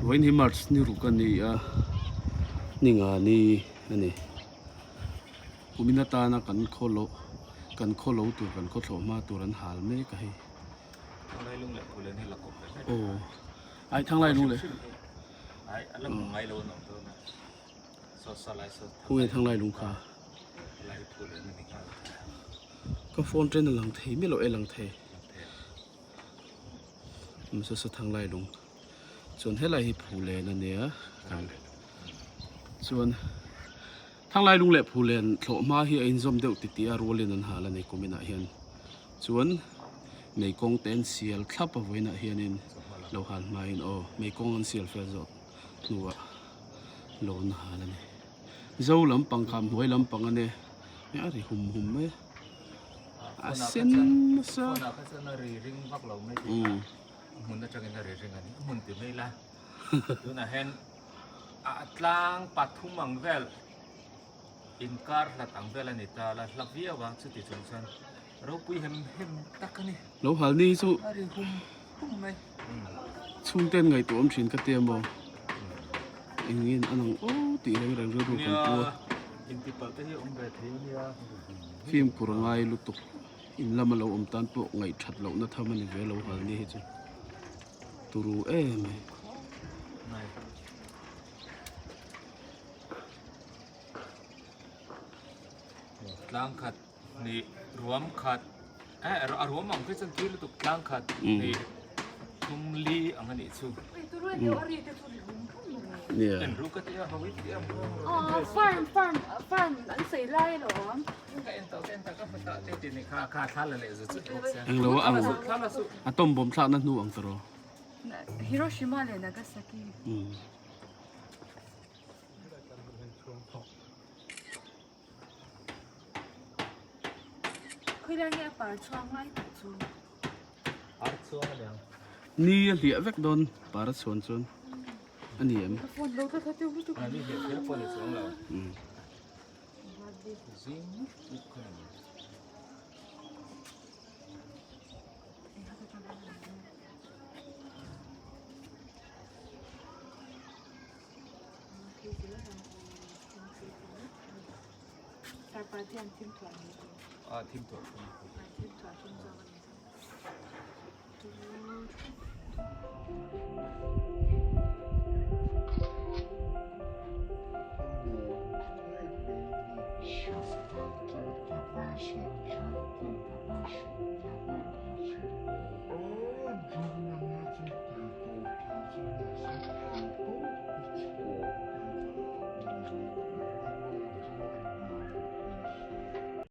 Vawiin hi March ni ruk a ni a, ni nga ni a ni. Kumin atana kan khaw loh kan khaw lo tur kan khaw thlawh hma tur an hal mek a hei. Aw ai thanglai lung leh khawnge thanglai lung kha ka phone chen a lang thei miah loh e lang thei. Msa thanglai lung chuan helai hi phulen a nia kan chuan thanglai lung leh phulen thlawh hma hi a inzawm deuh ti tih a rualin an hal a ni kuminah hian chuan mei kawng te an sial thlap a vawiinah hianin lo hal hmain aw mei kawng an sial fel zawh hnuah lo an hal a ni zo lampang kha hnuai lampang a nia a ri hum hum mai a. A sen nasa. Phone ah kha chuan a ri ring vak lo mai tih a hmun atangin a ri ring a ni. A hmun ti mai la. Tunah hian a tlang pathum ang vel inkar hlat ang vel a ni ta la hla viau a chuti chung chuan ropui hem hem tak a ni. Lo hal ni chu a ri hum hum mai. Chhungten ngaihtuah awm thin ka tia maw? Engin a nang aw tih reng reng rilru kan pu a. Nia intipalh te hi a awm ve thei a nia. Fimkhur a ngai lutuk. In lama lo awm tan pawh ngaihthat lohna tham a ni ve lo hal ni hi chu turu em mai. Tlang khat hnih ruam khat eh a ruam ang khi chuan tui lutuk tlang khat hnih thum li ang a nih chu. Nia. En ru ka ti a ho i ti a Aw farm farm farm an sawi lai alawm. Ka en tawh ka en tawh ka hmu tawh te ti ni kha kha thla la leh zu chu bawk sia. Englo a ang a tawm bawm thlakna hnu ang tawh. Hiroshima leh Nagasaki. Khawilai nge a par chhuang lai tih chu. Par chhuang a niang. Ni a hliah vek dawn par a chhuan chuan a ni em. Ka phone lo tla thla tiu lutuk. Ni hliah kher pawh ni chuang lo. Zing uk kha ni. A thim thuah thum. A thim thuah thum zawk a ni.